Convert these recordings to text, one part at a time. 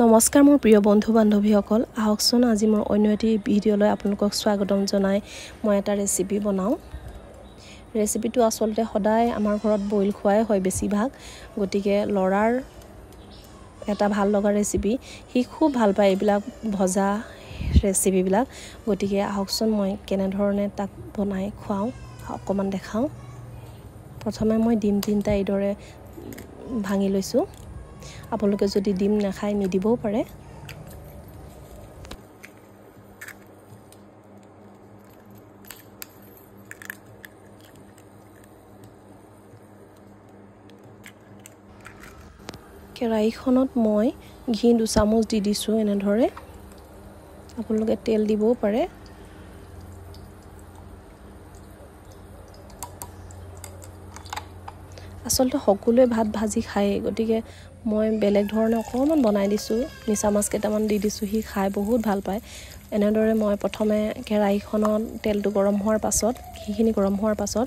নমস্কাৰ মোৰ প্ৰিয় বন্ধু বান্ধৱীসকল, আহকচোন আজি মোৰ অন্য এটি ভিডিঅ'লৈ আপোনালোকক স্বাগতম জনাই মই এটা ৰেচিপি বনাওঁ। ৰেচিপিটো আচলতে সদায় আমাৰ ঘৰত বইল খোৱাই হয় বেছিভাগ, গতিকে ল'ৰাৰ এটা ভাল লগা ৰেচিপি, সি খুব ভাল পায় এইবিলাক ভজা ৰেচিপিবিলাক। গতিকে আহকচোন মই কেনেধৰণে তাক বনাই খুৱাওঁ অকণমান দেখাওঁ। প্ৰথমে মই ডিম তিনিটা এইদৰে ভাঙি লৈছোঁ। আপোনালোকে যদি ডিম নাখায় নিদিবও পাৰে। কেৰাহীখনত মই ঘি 2 চামুচ দি দিছোঁ এনেদৰে। আপোনালোকে তেল দিবও পাৰে। আচলতে সকলোৱে ভাত ভাজি খায়েই, গতিকে মই বেলেগ ধৰণে অকণমান বনাই দিছোঁ। মিছা মাছ কেইটামান দি দিছোঁ, সি খাই বহুত ভাল পায়। এনেদৰে মই প্ৰথমে কেৰাহীখনত তেলটো গৰম হোৱাৰ পাছত, ঘিখিনি গৰম হোৱাৰ পাছত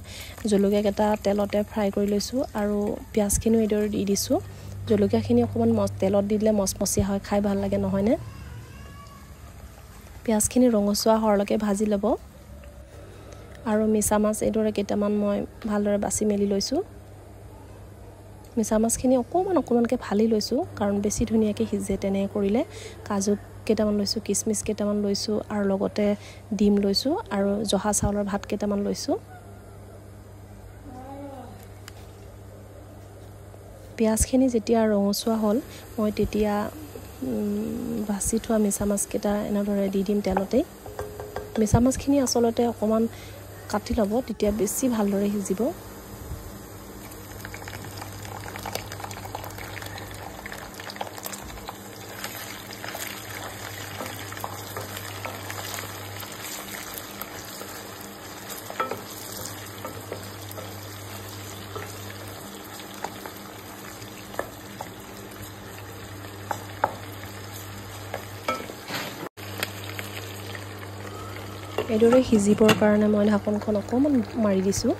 জলকীয়াকেইটা তেলতে ফ্ৰাই কৰি লৈছোঁ আৰু পিঁয়াজখিনিও এইদৰে দি দিছোঁ। জলকীয়াখিনি অকণমান তেলত দি দিলে মচমচীয়া হয়, খাই ভাল লাগে নহয়নে? পিঁয়াজখিনি ৰঙচুৱা হোৱালৈকে ভাজি ল'ব। আৰু মিছা মাছ এইদৰে কেইটামান মই ভালদৰে বাছি মেলি লৈছোঁ। মিছা মাছখিনি অকণমান অকণমানকৈ ফালি লৈছোঁ, কাৰণ বেছি ধুনীয়াকৈ সিজে তেনেকৈ কৰিলে। কাজু কেইটামান লৈছোঁ, কিচমিচ কেইটামান লৈছোঁ আৰু লগতে ডিম লৈছোঁ আৰু জহা চাউলৰ ভাত কেইটামান লৈছোঁ। পিঁয়াজখিনি যেতিয়া ৰঙচুৱা হ'ল, মই তেতিয়া বাছি থোৱা মিছা মাছকেইটা এনেদৰে দি দিম তেলতেই। মিছা মাছখিনি আচলতে অকণমান কাটি ল'ব, তেতিয়া বেছি ভালদৰে সিজিব। এইদৰে সিজিবৰ কাৰণে মই ঢাকনখন অকণমান মাৰি দিছোঁ।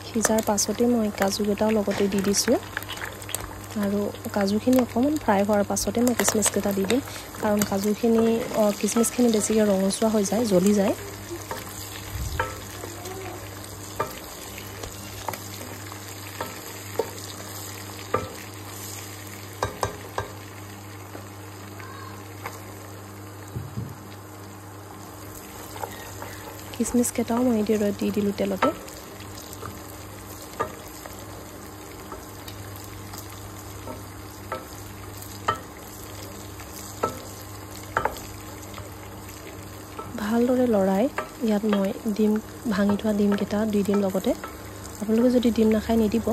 সিজাৰ পাছতেই মই কাজুকেইটাও লগতে দি দিছোঁ আৰু কাজুখিনি অকণমান ফ্ৰাই হোৱাৰ পাছতে মই কিচমিচকেইটা দি দিম, কাৰণ কাজুখিনি কিচমিচখিনি বেছিকৈ ৰঙচুৱা হৈ যায়, জ্বলি যায়। কিচমিচকেইটাও মই এইদৰে দি দিলোঁ তেলতে। ভালদৰে লৰাই ইয়াত মই ডিম ভাঙি থোৱা ডিমকেইটা দি দিম লগতে। আপোনালোকে যদি ডিম নাখায় নিদিব।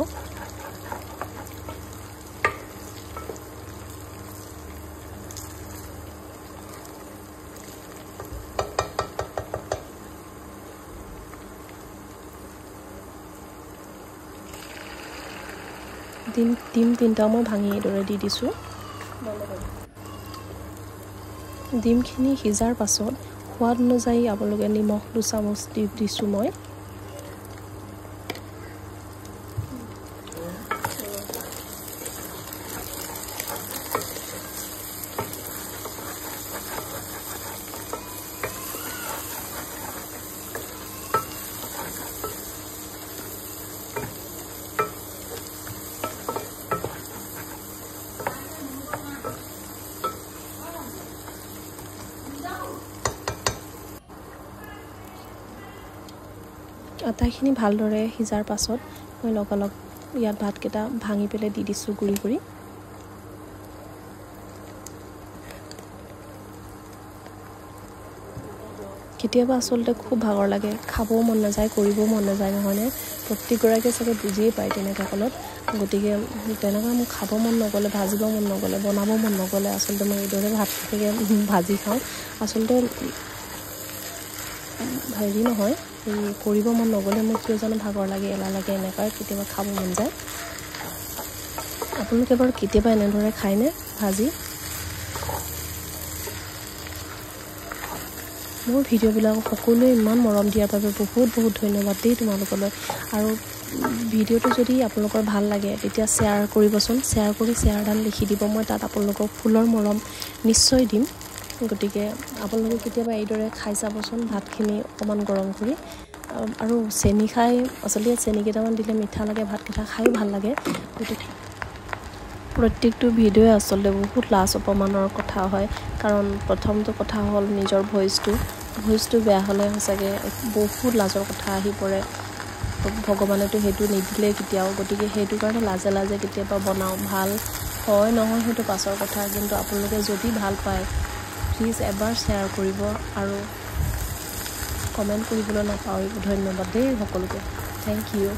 ডিম তিনিটাও মই ভাঙি এইদৰে দি দিছোঁ। ডিমখিনি সিজাৰ পাছত সোৱাদ অনুযায়ী আপোনালোকে নিমখ 2 চামুচ দি দিছোঁ মই। আটাইখিনি ভালদৰে সিজাৰ পাছত মই লগালগ ইয়াত ভাতকেইটা ভাঙি পেলাই দি দিছোঁ গুড়ি কৰি। কেতিয়াবা আচলতে খুব ভাগৰ লাগে, খাবও মন নাযায়, কৰিবও মন নাযায়, নহয়নে? প্ৰত্যেকগৰাকীয়ে চাগে বুজিয়ে পায় তেনেকুৱা ফলত। গতিকে তেনেকুৱা মোক খাব মন নগ'লে, ভাজিব মন নগ'লে, বনাব মন নগ'লে আচলতে মই এইদৰে ভাতখিনিকে ভাজি খাওঁ। আচলতে হেৰি নহয়, এই কৰিব মন নগ'লে মোৰ কিয় জানো ভাগৰ লাগে, এলাহ লাগে, এনেকুৱাই কেতিয়াবা খাব মন যায়। আপোনালোকে বাৰু কেতিয়াবা এনেদৰে খায়নে ভাজি? মোৰ ভিডিঅ'বিলাক সকলোৱে ইমান মৰম দিয়াৰ বাবে বহুত বহুত ধন্যবাদ দেই তোমালোকলৈ। আৰু ভিডিঅ'টো যদি আপোনালোকৰ ভাল লাগে তেতিয়া শ্বেয়াৰ কৰিবচোন, শ্বেয়াৰ কৰি শ্বেয়াৰডাল লিখি দিব, মই তাত আপোনালোকক ফুলৰ মৰম নিশ্চয় দিম। গতিকে আপোনালোকে কেতিয়াবা এইদৰে খাই চাবচোন ভাতখিনি অকণমান গৰম কৰি। আৰু চেনি খাই আচলতে চেনি কেইটামান দিলে মিঠা লাগে, ভাতকেইটা খায়ো ভাল লাগে। গতিকে প্ৰত্যেকটো ভিডিঅ'ই আচলতে বহুত লাজ অপমানৰ কথা হয়, কাৰণ প্ৰথমটো কথা হ'ল নিজৰ ভইচটো বেয়া হ'লে সঁচাকৈ বহুত লাজৰ কথা আহি পৰে। ভগৱানেতো সেইটো নিদিলে কেতিয়াও, গতিকে সেইটো কাৰণে লাজে লাজে কেতিয়াবা বনাওঁ। ভাল হয় নহয় সেইটো পাছৰ কথা, কিন্তু আপোনালোকে যদি ভাল পায় প্লিজ এবাৰ শ্বেয়াৰ কৰিব আৰু কমেণ্ট কৰিবলৈ নাপাহৰিব। ধন্যবাদ দেই সকলোকে, thank U.